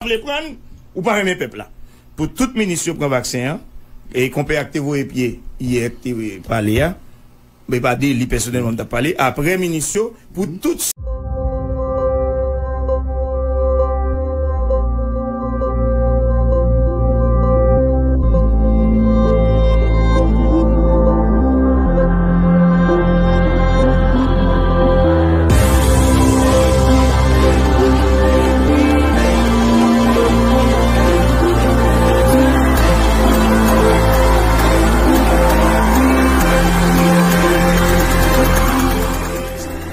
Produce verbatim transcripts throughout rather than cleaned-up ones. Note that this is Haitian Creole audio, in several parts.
vle pran l, ou pa renmen pèp la. Pou tout minis yo pran vaksen an, e konpè a k te voye pye yè k te pale a, men pa de li pèsonèlman m t ap pale, apre minis yo, pou tout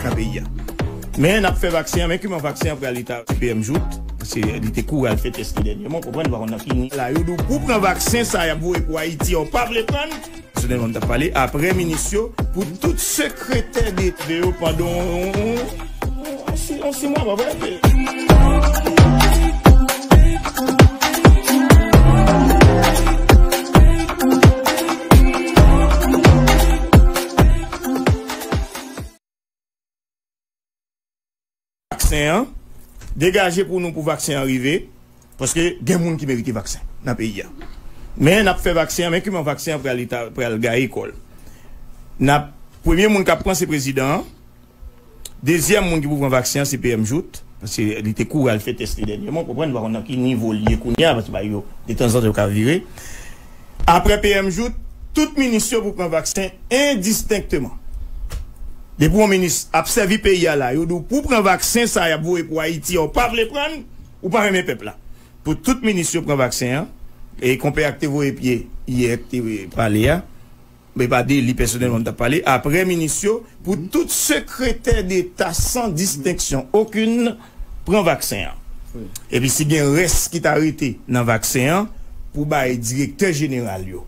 nan peyi a. Men n ap fè vaksen an, men kiman vaksen an pral, li ta P M Jouthe, paske li te kouri al fè tès li dènyèman, ou konprann, pa konn nan ki ni la, yo di w pou pran vaksen sa y ap voye pou Ayiti an, ou pa vle pran l. Pèsonèlman, m t ap pale apre minis yo pou tout sekretè deta yo pandan yon, yon, yon, yon si, yon sis mwa, pa vre? Vaksen an, degaje pou nou pou vaksen an rive, paske gen moun ki merite vaksen nan peyi a. Men n ap fè vaksen an, men kiman vaksen an pral, li ta pral gaye kò l. N ap, premye moun k ap pran se prezidan an, dezyèm moun ki pou pran vaksen an se P M Jouthe, paske li te kouri al fè tès li dènyèman, ou konprann, pa konn nan ki nivo l ye kounye a, paske ba yo, detanzantan yo ka vire. Apre P M Jouthe, tout minis yo pou pran vaksen endistenkteman. Depi yon minis ap sèvi peyi a la, yo di w pou pran vaksen sa y ap voye pou Ayiti an, ou pa vle pran l, ou pa renmen pèp la. Pou tout minis yo pran vaksen an, e konpè a k te voye pye yè k te pale a, men pa de li pèsonèlman m t ap pale, apre minis yo, pou tout sekretè deta san distenksyon okenn pran vaksen an. Epi si gen rès ki ta rete nan vaksen an, pou bay direktè jeneral yo,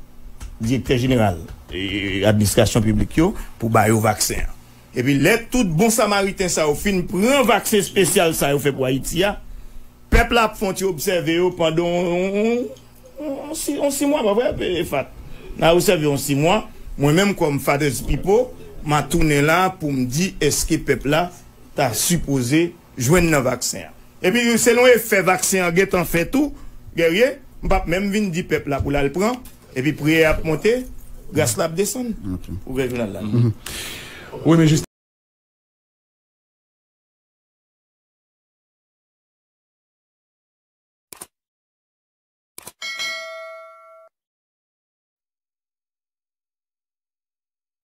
direktè jeneral, e, administrasyon piblik yo, pou ba yo vaksen an. Epi lè tout bon samariten sa yo fin pran vaksen espesyal sa yo fè pou Ayiti a, pèp la ap fè yon ti obsève yo pandan yon, yon, yon, yon si, yon sis mwa, pa vre, e, Fat? N a obsève yon sis mwa. Mwen menm kòm Father's People, m a tounen la pou m di èske pèp la ta sipoze jwenn nan vaksen an. Epi selon efè vaksen an gentan fè tou, Guerrier, m p ap menm vin di pèp la pou l al pran, epi priyè ap monte, gras la ap desann. Ok. Ou gen jounal la. Mhm. Wi, men jis